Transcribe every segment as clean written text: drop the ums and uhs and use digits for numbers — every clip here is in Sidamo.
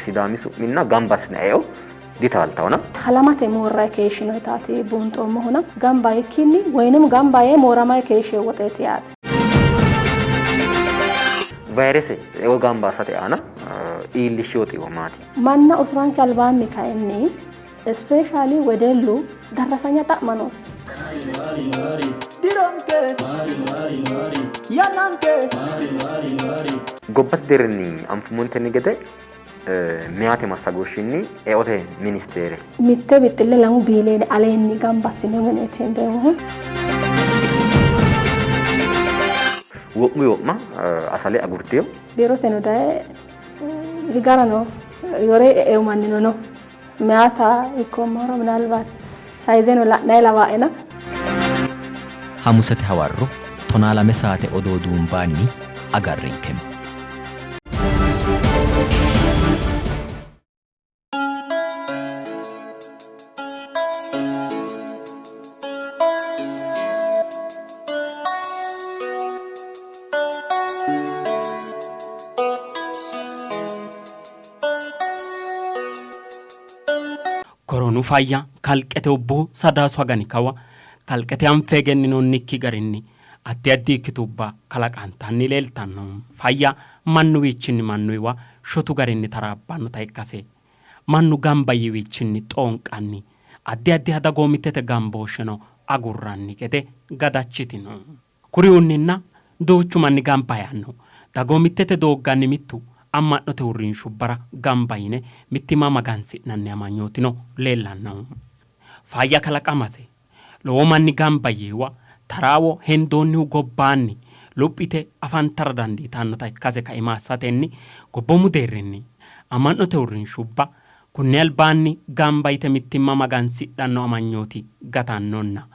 Sidaami su'minna gamba assinanni eo ditaaltawona. Halamate moorrayi keeshshinoyitaati buunxoommohuna gamba yiikkinni woyinim gamba yee mooramayi keeshshino woxeeti yaate. Vayrese eo gamba assate aana iillishshino xiiwo maati? Manna usuranke albaanni kayinni especially wedellu darrasanya xa'ma noosi. Dironke yannanke. Gobbate deerrinni anfummontenni gede meyaate massagooshshinni eote ministeere. Mitte bixxille 2 biiliyoone aleenni gamba assino yineeti hendeemmohu. Wo'muyi wo'ma asale agurtino. Biiroteno daye higarano yore e'eyo mannino no. Meyaata ikkoommoro minaalbaat sayizeno la'nayi lawaena. Hamusete hawarro tonaa lame saate odoo duumbaanni agarrinke. Koronu fayya kalqete ubbuhu Sadaasu agani kawa kalqete anfe egenninoonnikki garinni addi addi ikkitubba kalaqantanni leeltanno. Fayya mannuwiichinni mannuwiwa shotu garinni taraabbannota ikkase mannu gamba yiiwiichinni xoonqanni addi addiha dagoomittete gambooshsheno agurranni gede gadachitino. Kuriuunninna duuchu manni gamba yaanno. Dagoomittete doogganni mittu amma'note uurrinshubbara gamba yine mittimma magansi'nanni amanyootino leellanno. Faayya kalaqamase lowo manni gamba yiiwa taraawo hendoonnihu gobbaanni lophite afantara dandiitannota ikkase kaima assatenni gobboomu deerrinni amma'note uurrinshubba kunni albaanni gamba yite mittimma magansidhanno amanyooti gatannonna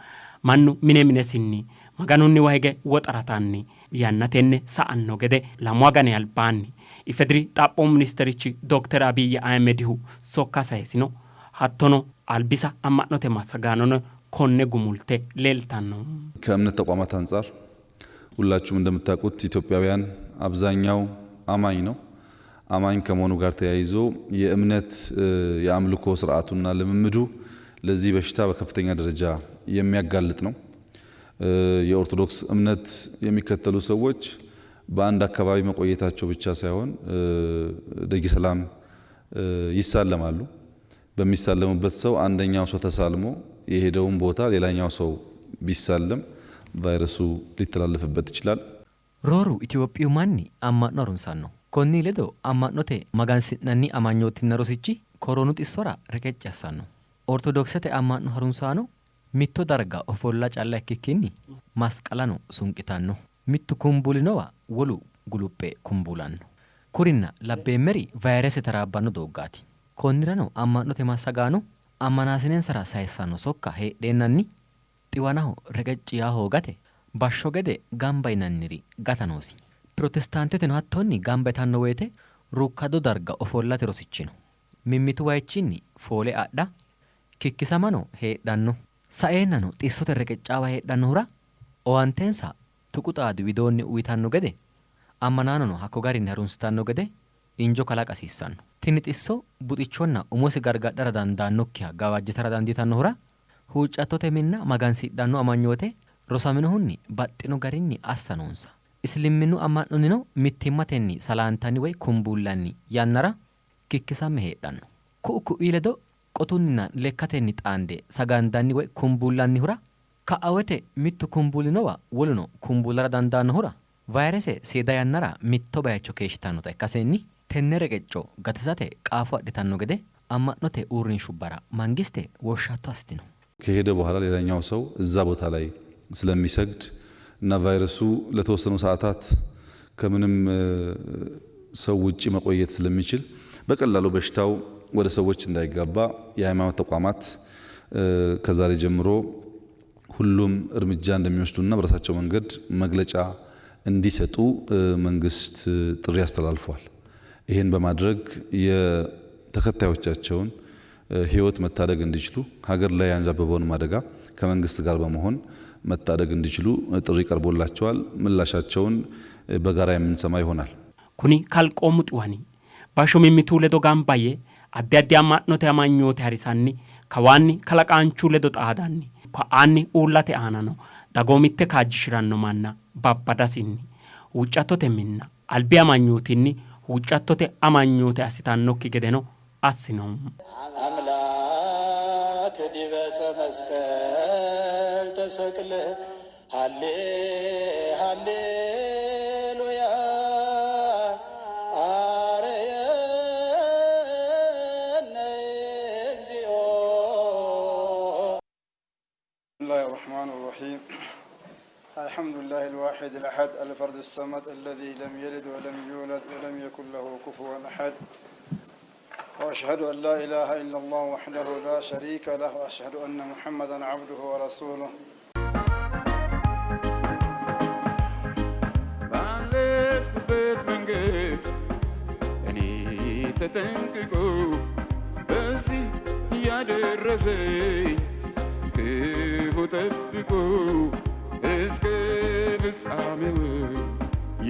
mannu mine minesinni Maganunniwa hige woxaratanni yanna tenne sa'anno gede lamu agani albaanni IFEDRI Xaphoomu Ministerichi Dokter Abiy Ahimedihu sokka sayisino. Hattono albisa amma'note massagaanono konne gumulte leeltanno. ከእምነት ተቋማት አንጻር ሁላችሁም እንደምታውቁት ኢትዮጵያውያን አብዛኛው አማኝ ነው። አማኝ ከመሆኑ ጋር ተያይዞ የእምነት የአምልኮ ስርዓቱና ልምምዱ ለዚህ በሽታ በከፍተኛ ደረጃ የሚያጋልጥ ነው። የኦርቶዶክስ እምነት የሚከተሉ ሰዎች በአንድ አካባቢ መቆየታቸው ብቻ ሳይሆን ደጀ ሰላም ይሳለማሉ። በሚሳለሙበት ሰው አንደኛው ሰው ተሳልሞ የሄደውን ቦታ ሌላኛው ሰው ቢሳለም ቫይረሱ ሊተላለፍበት ይችላል። Rooru Itophiyu manni amma'no harunsanno. Konni ledo amma'note magansi'nanni amanyootinna rosichi koroonu xissora reqecci assanno. Ortodokisete amma'no harunsaano mitto darga ofolla calla ikkikkinni masqalano sunqitanno. Mittu kumbuulinowa wolu guluphe kumbuulanno. Kurinna labbeemmeri vayirese taraabbanno dooggaati. Konnirano amma'note massagaano ammanaasinensara sayissanno sokka heedheennanni xiwanaho reqecci yaa hoogate bashsho gede gamba yinanniri gata noosi. Pirotestaanteteno hattonni gamba yitanno woyte ruukkado darga ofollate rosichi no. Mimmitu wayichinni foole adha, kikkisamano heedhanno. Saeennano xissote reqeccaawa heedhannohura owaantensa tuqu xaadi widoonni uytanno gede ammanaanono hakko garinni harunsitanno gede injo kalaqa hasiissanno. Tini xisso buxichonna umosi gargadhara dandaannokkiha gawajjitara dandiitannohura huuccattote minna magansidhanno amanyoote rosaminohunni baxxino garinni assa noonsa. Isliminnu amma'nonnino mittimmatenni salaantanni woy kumbuullanni yannara kikkisamme heedhanno. Ku'u ku'uyi ledo qotunninna lekkatenni xaande sagandanni woy kumbuullannihura ka'a wote mittu kumbuulinowa woluno kumbuulara dandaannohura Vayirese seeda yannara mitto baycho keeshshitannota ikkasenni tenne reqecco gatisate qaafo adhitanno gede amma'note uurrinshubbara mangiste woshshatto assitino. ከሄደ በኋላ ሌላኛው ሰው እዛ ቦታ ላይ ስለሚሰግድ እና ቫይረሱ ለተወሰኑ ሰዓታት ከምንም ሰው ውጪ መቆየት ስለሚችል በቀላሉ በሽታው ወደ ሰዎች እንዳይጋባ የሃይማኖት ተቋማት ከዛሬ ጀምሮ ሁሉም እርምጃ እንደሚወስዱና በራሳቸው መንገድ መግለጫ እንዲሰጡ መንግስት ጥሪ አስተላልፏል። ይህን በማድረግ የተከታዮቻቸውን ሕይወት መታደግ እንዲችሉ ሀገር ላይ ያንዣበበውንም አደጋ ከመንግስት ጋር በመሆን መታደግ እንዲችሉ ጥሪ ቀርቦላቸዋል። ምላሻቸውን በጋራ የምንሰማ ይሆናል። Kuni kalqoomu xiwani Bashsho mimmitu ledo gamba yee addi addi amma'note amanyoote harisanni kawaanni kalaqaanchu ledo xaadanni ka'aanni uullate aanano dagoomitte kaajjishi'ranno manna babbadasinni huuccattote minna albi amanyootinni huuccattote amanyoote assitannokki gedeno assino. አምላክ ዲበ ዕፀ መስቀል ተሰቅለ ሃሌ ሃሌሉያ አርየነ እግዚኦ። بسم الله الرحمن الرحيم الحمد لله الواحد الأحد الفرد الصمد الذي لم يلد ولم يولد ولم يكن له كفوا أحد وأشهد أن لا إله إلا الله وحده لا شريك له وأشهد أن محمدا عبده ورسوله ባለፍኩበት መንገድ እኔ ተጠንቅቆ በዚህ ያደረሰኝ ክፉ ጠብቆ እስከ ፍጻሜው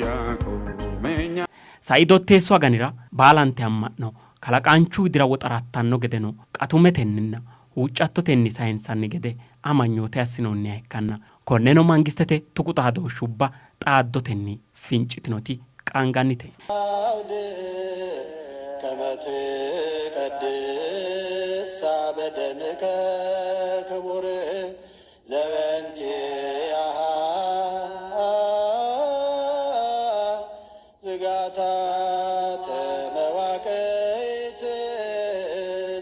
ያቆመኛል። Sai Dotteessu aganira baalante amma'no kalaqaanchu widira woxarattanno gedeno qatumetenninna huuccattotenni sayinsanni gede amanyoote assinoonniha ikkanna konneno mangistete tuqu xaadooshshubba xaaddotenni fincitinoti qaangannite. አውድ ከመ ትቀድሳ በደምከ ክቡር ዘበእንቲአሃ ዝጋታተ መዋቅይት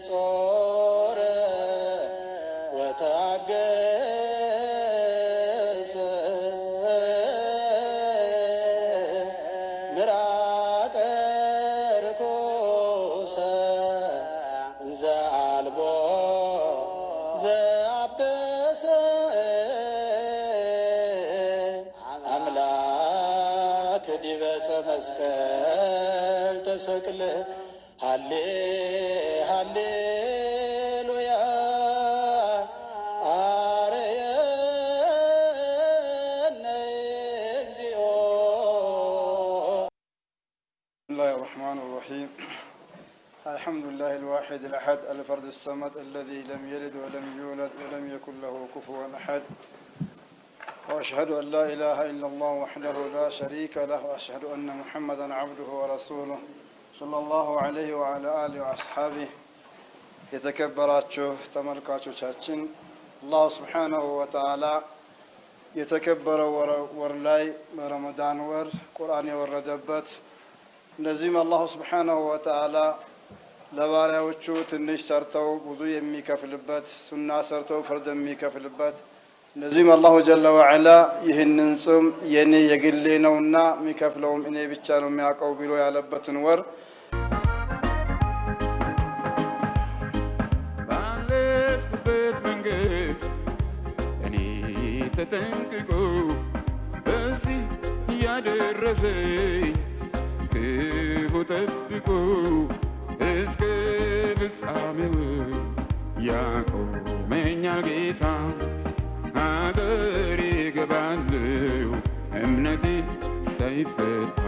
ጾረ ወተአገሰ ምራቀ ርኩሰ እንዘ አልቦ ዘአበሰ አምላክ ዲበ ዕፀ መስቀል ተሰቅለ ሃሌ ሃሌሉያ አርየነ እግዚኦ። بسم الله الرحمن الرحيم الحمد لله الواحد الأحد الفرد الصمد الذي لم يلد ولم يولد ولم يكن له كفوا أحد وأشهد أن لا إله إلا الله وحده لا شريك له وأشهد أن محمدا عبده ورسوله صلى الله عليه وعلى آله وأصحابه የተከበራችሁ ተመልካቾቻችን አላሁ ስብሓነሁ ወተዓላ የተከበረው ወር ላይ በረመዳን ወር ቁርአን የወረደበት እንደዚሁም አላሁ ስብሓነሁ ወተዓላ ለባሪያዎቹ ትንሽ ሰርተው ብዙ የሚከፍልበት ሱና ሰርተው ፍርድ የሚከፍልበት እንደዚሁም አላሁ ጀለ ወዐላ ይህንን ጾም የኔ የግሌ ነውና የሚከፍለውም እኔ ብቻ ነው የሚያውቀው ብሎ ያለበትን ወር ባለፍኩበት መንገድ እኔ ተጠንቅቆ በዚህ ያደረሰኝ ክፉ ጠብቆ እስከ ፍጻሜው ያቆመኛል ጌታ። አገሬ እገባለሁ እምነቴ ሳይፈታ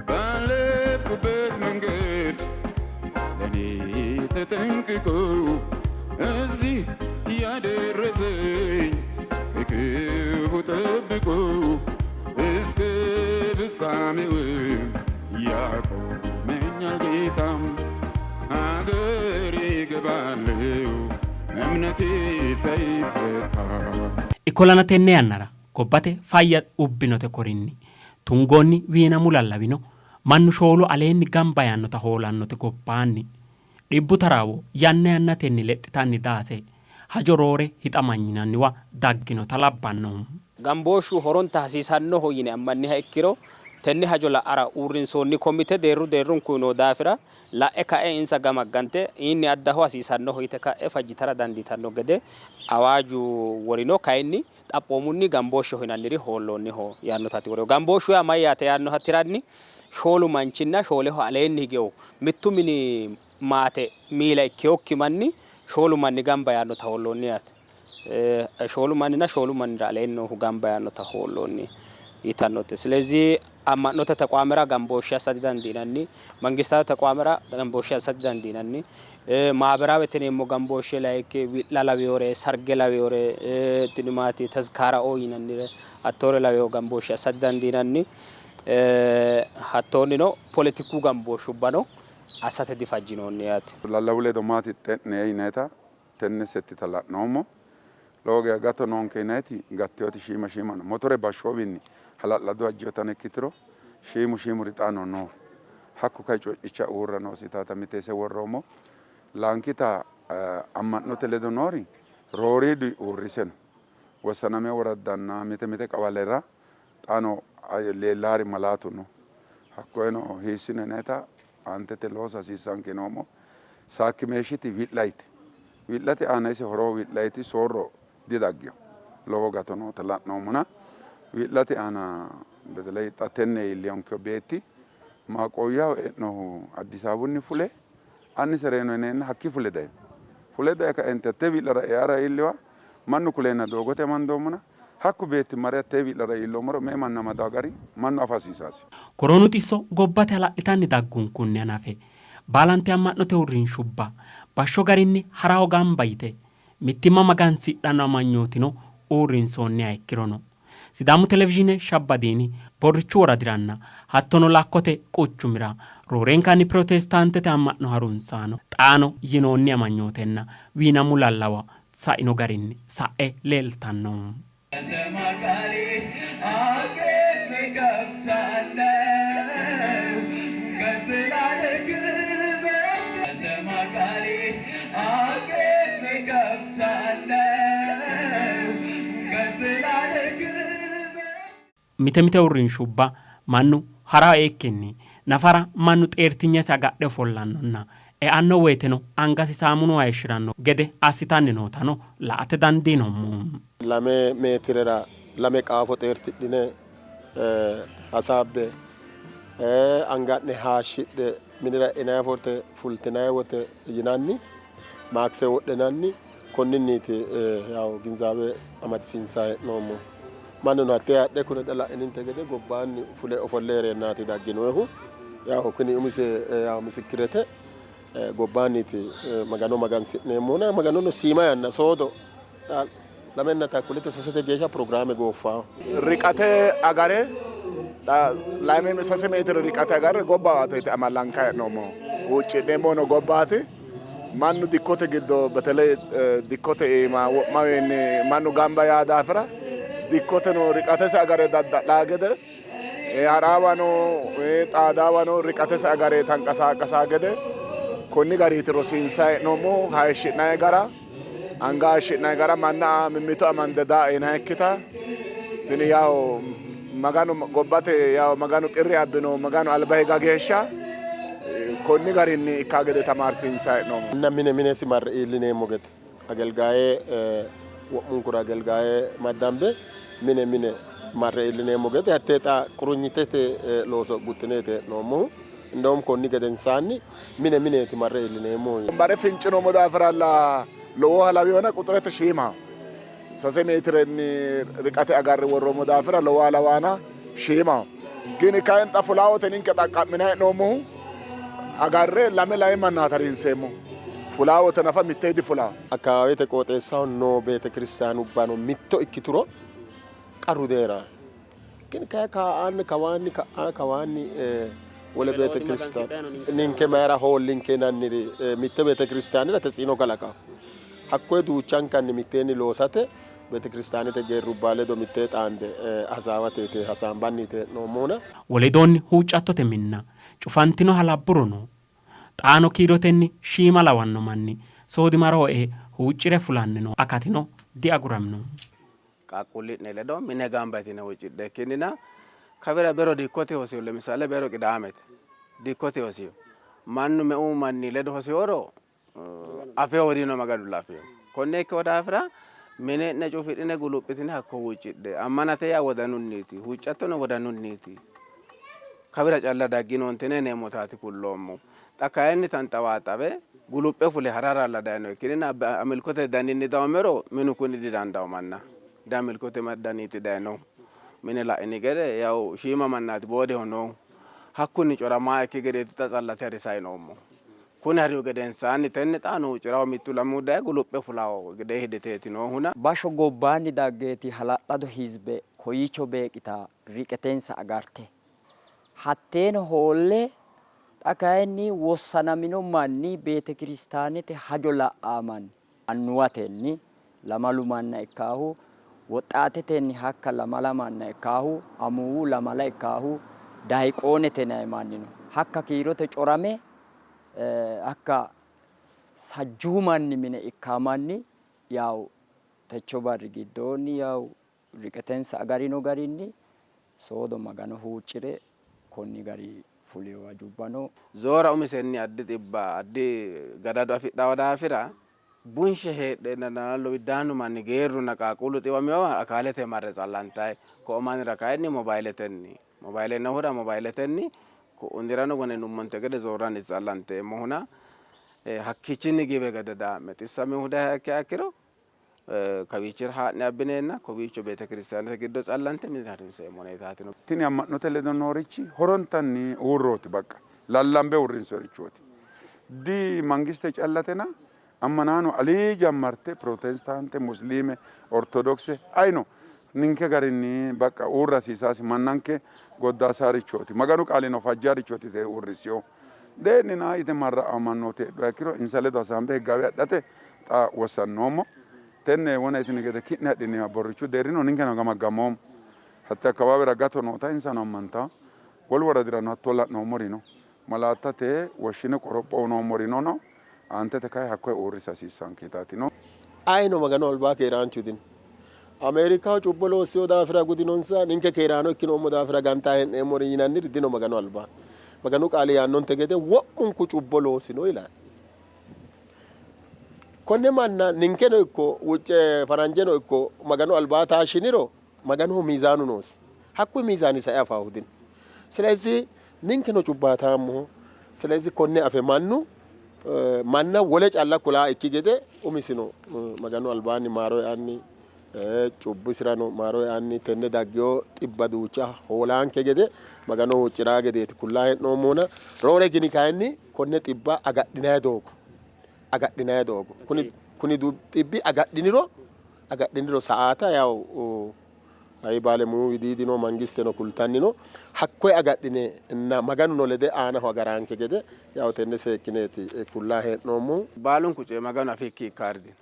ባለፍኩበት መንገድ ለእኔ ተጠንቅቆ እዚህ ያደረሰኝ ከክፉ ጠብቆ እስከ ፍጻሜው ያቆመኛል ጌታ። አገሬ እገባለሁ እምነቴ ሳይፈታ። Ikkollana tenne yannara gobbate fayya ubbinote korinni tungoonni wiinamu lallawino mannu shoolu aleenni gamba yaannota hoolannote gobbaanni dhibbu taraawo yanna yannatenni lexxitanni daase hajo roore hixamanyinanniwa dagginota labbanno. Gambooshshu horonta hasiisannoho yine ammanniha ikkiro tenne hajo la'ara uurrinsoonni komite deerru deerrunkuyi noo daafira la'e ka'e insa gamaggante inni addaho hasiisannoho yite ka'e fajjitara dandiitanno gede awaaju worino. Kayinni xaphoomunni gambooshsheho yinanniri hoolloonniho yaannotaati worino. Gambooshshu yaa mayyaate yaannoha tiranni shoolu manchinna shooleho aleenni higehu mittu mini maate miila ikkeyokki manni shoolu manni gamba yaannota hoolloonni yaate. Shoolu manninna shoolu mannira aleenni noohu gamba yaannota hoolloonni yitannote. Silezih Amma'note tequwaamera gambooshshe assa didandiinanni. Mangistawe tequwaamera gambooshshe assa didandiinanni. Maaberaawete yineemmo gambooshshe like wi'la laweyore, sarge laweyore, tini maati tezkaarao yinannire hattoore laweyo gambooshshe assa didandiinanni. Hattoonnino poletiku gambooshshubbano assate difajjinoonni yaate. Lallawu ledo maati xe'ne yinayita tenne settita la'noommo. Lowo geya gato noonke yinayiti gattinoti shiima shiima no. Motore bashshoowinni hala'lado ajjinotano ikkituro shiimu shiimuri xaano no. Hakku kay co'icha uurra noosi yitaata mite ise worroommo. Laankita amma'note ledo noori rooriidi uurrise no. Wossaname woraddanna mite mite qawalera xaano leellaari malaatu no. Hakkoyeno hiissino yinayita aantete loosa hasiissanke yinoommo. Saakkimeeshshiti wi'layite. Wi'late aana ise horo wi'layiti soorro didaggino. Lowo gato noota la'noommona wi'late aana beteley xa tenne iilliyonke beetti Maaqooyyaho e'nohu Addis Ababunni fule annise reyino yineenna hakkii fule dayino. Fule daye kaente hattee wi'lara eara iilliwa mannu kuleenna doogote amandoommona hakku beetti mare hattee wi'lara iilloommoro me''e manna amadawo gari mannu afa hasiisaasi. Koroonu xisso gobbate hala'litanni daggunkunni hanafe baalanti amma'note uurrinshubba bashsho garinni haraho gamba yite mittimma magansidhanno amanyootino uurrinsoonniha ikkirono Sidaamu Televizhiine Shabbadiini Borrichu woradiranna hattono Lakkote quchumira roorenkanni Pirotestaantete amma'no harunsaano xaano yinoonni amanyootenna wiinamu lallawa saino garinni sa'e leeltanno. Mite mite uurrinshubba mannu hara eikkinni nafara mannu xeertinyesi agadhe ofollannonna eanno woyteno angasi saamunu hayishshi'ranno gede assitanni nootano la''ate dandiinoommo. Lame meetirera lame qaafo xeertidhine hasaabbe, anga'ne haashshidhe minira e'inanni wote fultinanni wote yinanni maakse wodhinanni konninniiti yawo ginzaawe amadisiinsanni hee'noommohu. Mannuno hattee adhe kune xa la'ininte gede gobbaanni fule ofolle hee'reennaati dagginohu. Yawo kuni umise yawo misikkirete gobbaanniiti Magano magansi'neemmohuna Maganono siima yanna soodo xa lamenna takkulete sasete geeshsha pirogiraame gooffanno. Riqate agare xa lame sase meetire riqate agare gobbaati amallankayi hee'noommohu. Huucci'neemmohuno gobbaati. Mannu dikkote giddo beteley dikkote iima wo'mawiinni mannu gamba yaa daafira dikkoteno riqatesi agare dadda'laa gede ha'raawano xaadaawano riqatesi agare tanqasaaqasaa gede konni gariiti rosiinsayi hee'noommohu. Hayishshi'nayi gara, anga hayishshi'nayi gara, manna mimmito amande daae yinayikkita tini yawo Maganu gobbate yawo Maganu qirri abbino Maganu alba higa geeshsha konni garinni ikka gede tamaarsiinsanni hee'noommo. Manna mine minesi marre iillineemmo gede agelgaye wo'munkura agelgaye maddambe mine mine marre iillineemmo gede hattee xa qurunyitete looso guxxineeti hee'noommohu. Indehumm konni gedensaanni mine mineeti marre iillineemmohu. Bare fincinoommo daafiralla lowoha lawihona quxurete shiimaho. Sase meetirenni riqate agarre worroommo daafira lowoha lawaana shiimaho. Gini kayinni xa fulaawote ninke xaqqa'minanni hee'noommohu agarre lame lame mannaati harinseemmohu. Fulaawote nafa mitte difulawo. Akkawaawete qooxeessaho noo beetekiristaanubbano mitto ikkituro qarru dihee'ranno. Gini kayi kaa'aanni kawaanni ka'aa kawaanni wole beetekiristaane ninke mayira hoollinke yinanniri mitte beetekiristaanera tetsino kalaqawo. Hakkoye duuchankanni mitteenni loosate beetekiristaanete geerrubba ledo mittee xaande hasaawateeti hasaambanniiti hee'noommohuna. Woledoonni huuccattote minna cufantinoha labburono, xaano kiirotenni shiima lawanno manni soodimaroho e''e huucci're fulanni noo akatino diaguramino. Qaaqquulli'ne ledo mine gamba yitine huuccidhe ikkinnina kawira bero dikkote hosiyo, lemisale bero qidaamete dikkote hosiyo, mannu meu manni ledo hosiyoro afewo dino, Maganulla afewo. Konne ikkino daafira mine'ne cufidhine guluphitine hakko huuccidhe. Ammanate yaa wodanunniiti, huuccattono wodanunniiti. Kawira calla dagginoontene yineemmotaati kulloommo. Xa kayinni tanxawaaxawe guluphe fule hararalla dayino ikkinnina amilkote daninni dawomero minu kuni didandawo manna. Diamilkote daniiti dayinohu. Mine la'ini gede yaw shiima mannaati boodeho noohu. Hakkunni coramaa ikki gedeeti xa tsallate harisayi noommohu. Kuni harihu gedensaanni tenne xaano huucciraho mittu lamu daye guluphe fulawo gede hedeteeti noohuna. Bashsho gobbaanni daggeeti hala'lado hizbe koyiicho beeqqita riqetensa agarte hatteeno hoolle xa kayinni wossanamino manni beetekiristaanete hajo la'aa manni annuwatenni lamalu manna ikkaahu, woxxaatetenni hakka lamala manna ikkaahu, amuwu lamala ikkaahu, dayiqoonete yinanni manni no. Hakka kiirote corame hakka sajjuu manni mine ikkaa manni yawu techo barri giddoonni yawu riqetensa agarino garinni soodo Magano huucci're konni gari fulino hajubba no. Zoora umisenni addi xibba, addi gadado afidhanno daafira bunshe heedheenna lowiddaannu manni geerrunna qaaqquullu xiwaminowa akaalete marre tsallantayi. Ko'o mannira kayinni mobayiletenni, mobayile noohura mobayiletenni, ku'unirano wone yinummonte gede zoorranni tsallanteemmohuna hakkiichinni giwe gadadaa'me xissaminohu dayiha ikkiha ikkiro kawiichira haa'ne abbineenna kowiicho beetekiristaanete giddo tsallante minira harinseemmo huneetaati no. Tini amma'note ledo noorichi horontanni uurrooti, baqqa lallambe uurrinsoyrichooti. Di mangiste callatena ammanaano alii jammarte pirotestaante, musliime, ortodokse ayino ninke garinni baqqa uurra hasiisaasi mannanke goddaasaarichooti. Maganu qaalino fajjaarichooti yite uurrissino. Dee'nina yite marra'awo mannooti heedhuha ikkiro insa ledo hasaambe higgaawe adhate xa wossannoommo. Tenne wona yitini gede ki'ne hadhiniwa borrichu deerrino ninkeno gamaggammoommo. Hatte akkawaawera gato noota insano ammantanno. Wolu woradirano hattoo la'noommori no. Malaattate woshshine qoropho uyinoommorino no. Aantete kayi hakkoye uurrisa hasiissanke yitaati no. Ayino Maganu albaa keeraanchu dino. Ameerikaho cubbo loossino daafira gudinonsa, ninke keeraano ikkinoommo daafira gantaa hee'neemmori yinanniri dino Maganu albaa. Maganu qaali yaannonte gede wo'munku cubbo loosino yilaanno. Konne manna ninkeno ikko wucce faranjeno ikko Maganu albaa taashshiniro Maganoho miizaanu noosi. Hakkuyi miizaani sae afaahu dino. Silezi ninkeno cubbaataammoho. Silezi konne afe mannu manna wole calla kulaa ikki gede umisino Maganu albaanni maaro eanni cubbisirano maaro eanni tenne daggewo xibba duucha hoolaanke gede Magano huucci'raa gedeeti kullaa hee'noommohuna. Roore gini kayinni konne xibba agadhinayi doogo agadhinayi doogo kuni kuni xibbi agadhiniro agadhiniro sa'aata yawu ayi baalemuyu widiidino mangisteno kultanni no. Hakkoye agadhine na Maganuno lede aanaho agaraanke gede yawu tenne seekkineeti kullaa hee'noommohu. Baalunku coyi Maganu afikki ikkaari dino.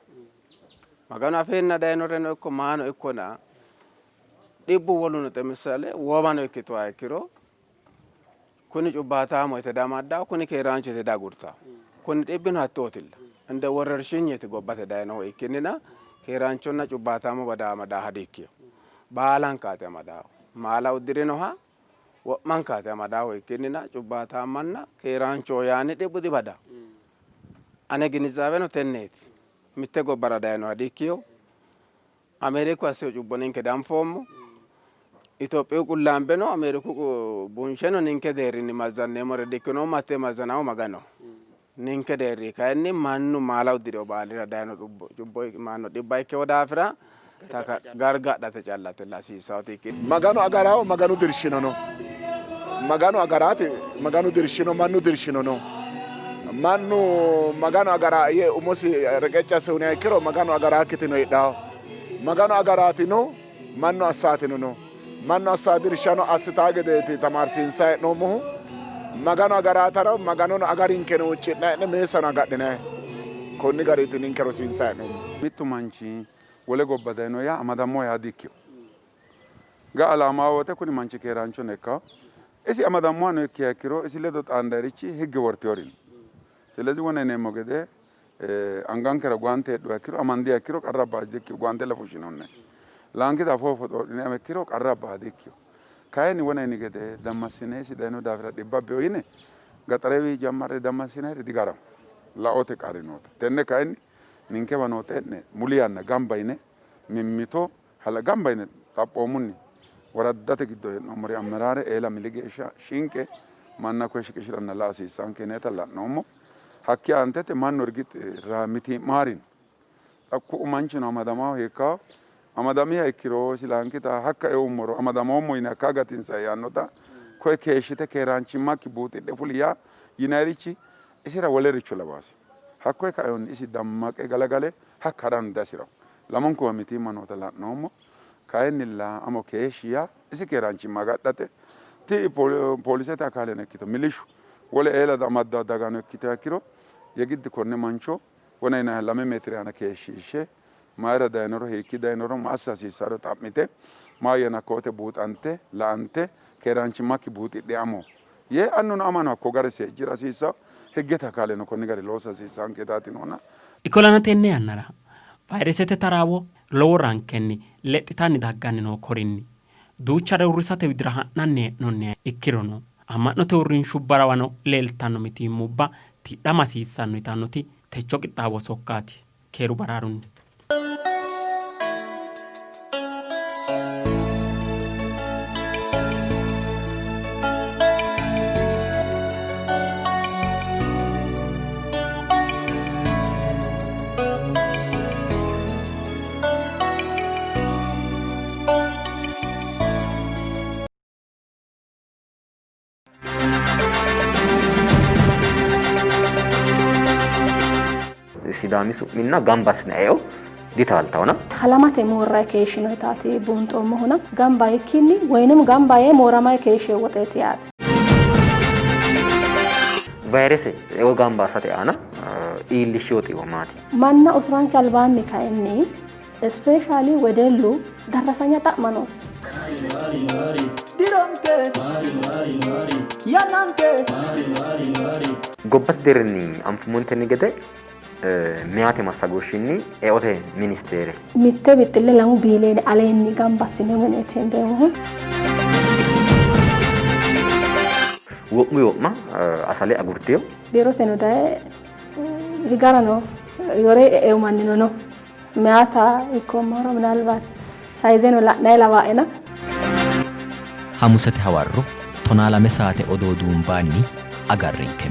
Maganu afeenna dayinoreno ikko maano ikkona dhibbu woluno xemissale wobano ikkituha ikkiro kuni cubbaataamo yite diamaddawo, kuni keeraancho yite diagurtawo. Kuni dhibbino hattootilla. Inde worrershinyeeti gobbate dayinohu ikkinnina keeraanchonna cubbaataamo bada amadaaha diikkino. Baalankaati amadaahu. Maala uddi'rinoha wo'mankaati amadaahu ikkinnina cubbaataammanna keeraanchoho yaanni dhibbu dibadawo. Ane ginizzaaweno tenneeti. Mitte gobbara dayinoha diikkino. Ameeriku assino cubbo ninke danfoommo. Itophiyu qullaambeno Ameeriku bunsheno ninke deerrinni mazzanneemmore dikkinoommo, hattee mazzanaahu Maganoho. Ninke deerri kayinni mannu maala uddi'rino baalira dayino cubbo maanno dhibba ikkewo daafira gargadhate callatella hasiissaoti ikki. Maganu agarawo Maganu dirshino no. Maganu agaraati Maganu dirshino mannu dirshino no. Mannu Maganu agara yee umosi reqecci asse huniha ikkiro Maganu agaraakkitino heedhawo. Maganu agaraatino mannu assaatino no. Mannu assaa dirshano assitaa gedeeti tamaarsiinsayi hee'noommohu. Maganu agaraataro Maganono agarinkeno huucci'nayi hee'ne meessano agadhinayi. Konni gariiti ninke rosiinsayi hee'noommohu. Mittu manchi wole gobba dayino yaa amadammo yaa dikkino. Ga'a laamawo wote kuni manchi keeraanchono ikkawo. Isi amadammohano ikkiha ikkiro isi ledo xaandayirichi higge worteyori no. Silezi wona yineemmo gede angankera guante heedhuha ikkiro amandiha ikkiro qarra abbaa dikkino, guantella fushshinoonne. Laankita afoo foxoodhiniha ikkiro qarra abbaa dikkino. Kayinni wona yini gede dammassine isi dayino daafira dhibba abbiho yine gaxarewi jammarre dammassinayiri digaraho. Laote qarri noota. Tenne kayinni ninkewa noo xe'ne muli yanna gamba yine mimmito hala gamba yine xaphoomunni woraddate giddo hee'noommori ammeraare eela mili geeshsha shinqe manna koye shiqishiranna la'a hasiissaanke yineeta la'noommo. Hakki aantete mannu irgix mitii'maari no. Xa ku'u manchino amadamaho hiikkaho Amadamiha ikkiro isi laankita hakka eummoro amadamoommo yine hakka gatinsa yaannota koye keeshshite keeraanchimmakki buuxidhe fuli yaa yinayirichi isira wolericho lawaasi. Hakkoye kaehunni isi dammaqe galagale hakka haranno dihasi'ranno. Lamunkuwa mitiimma noota la'noommo. Kayinnilla amo keeshshi yaa isi keeraanchimma agadhate ti'i poolisete akaaleno ikkito milishu wole eela amadda dagano ikkitoha ikkiro yegiddi konne mancho wona yinanniha 2 meetire aana keeshshiishshe mayira dayinoro hiikki dayinoro ma assa hasiissaro xa'mite maayyena koote buuxante la'ante keeraanchimmakki buuxidhe amo yee annuno amano hakko gari seejjira hasiissanno. Higgete akaaleno konni gari loosa hasiissanke yitaati noona. Ikkollana tenne yannara vayiresete taraawo lowo rankenni lexxitanni dagganni noo korinni duuchare uurrisate widira ha'nanni hee'noonniha ikkirono amma'note uurrinshubbawano leeltanno mitiimmubba tidhama hasiissanno yitannoti techo qixxaawo sokkaati. Keeru baraarunni. Sidaami su'minna gamba assine eo ditaaltawona. Halamate moorrayi keeshshinotaati buunxoommohuna gamba yikkinni woyinim gamba yee mooramay keeshshe woxeeti yaate. Vayrese eo gamba assate aana iillishshiwo xiiwo maati? Manna usuranke albaanni kayinni Especially wedellu darrasanya xa'ma noosi. Dironke yannanke. Gobbate deerrinni anfummontenni gede meyaate massagooshshinni eote ministeere. Mitte bixxille 2 biiliyeene aleenni gamba assino yineeti hendeemmohu. Wo'muyi wo'ma asale agurtino. Biiroteno daye higarano yore e'eyo mannino no. Meyaata ikkoommoro minaalbaat sayizeno la'nayi lawaaena. Hamusete hawarro tonaa lame saate odoo duumbaanni agarrinke.